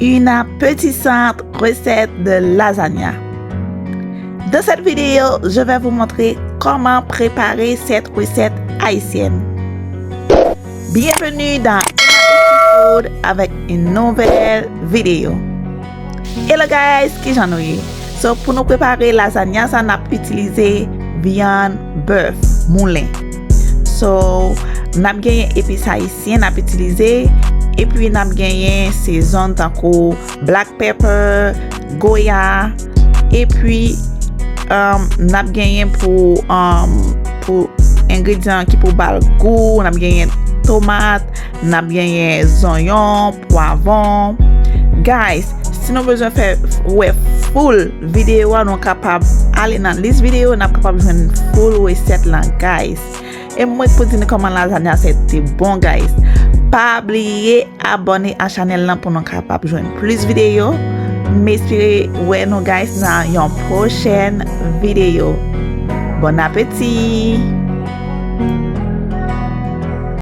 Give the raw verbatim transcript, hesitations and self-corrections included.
une appétissante recette de lasagna. Dans cette vidéo, je vais vous montrer comment préparer cette recette haïtienne. Bienvenue dans Emma Easy Food avec une nouvelle vidéo. Hello guys, kijan nou ye? So, pou nou prepare lasagna sa, n ap itilize vyann bèf moulen. So, n ap genyen epis ayisyen n ap itilize, epi n ap genyen sezon tankou black pepper, goya, epi um, n ap genyen pou, um, pou engredyan ki pou ba l gou, n ap genyen tomat, n ap genyen zonyon, pwavon. Guys, si nou bezwen fè wè full videyo a, nou kapab ale nan lis videyo, n ap kapab jwenn full resèt lan, guys. E mwen pou di nou kòman lasagna sa te bon, guys. Pa bliye abòne a chanèl lan pou nou kapab jwenn plis videyo. M espere wè nou, guys, nan yon pwochèn videyo. Bon apeti!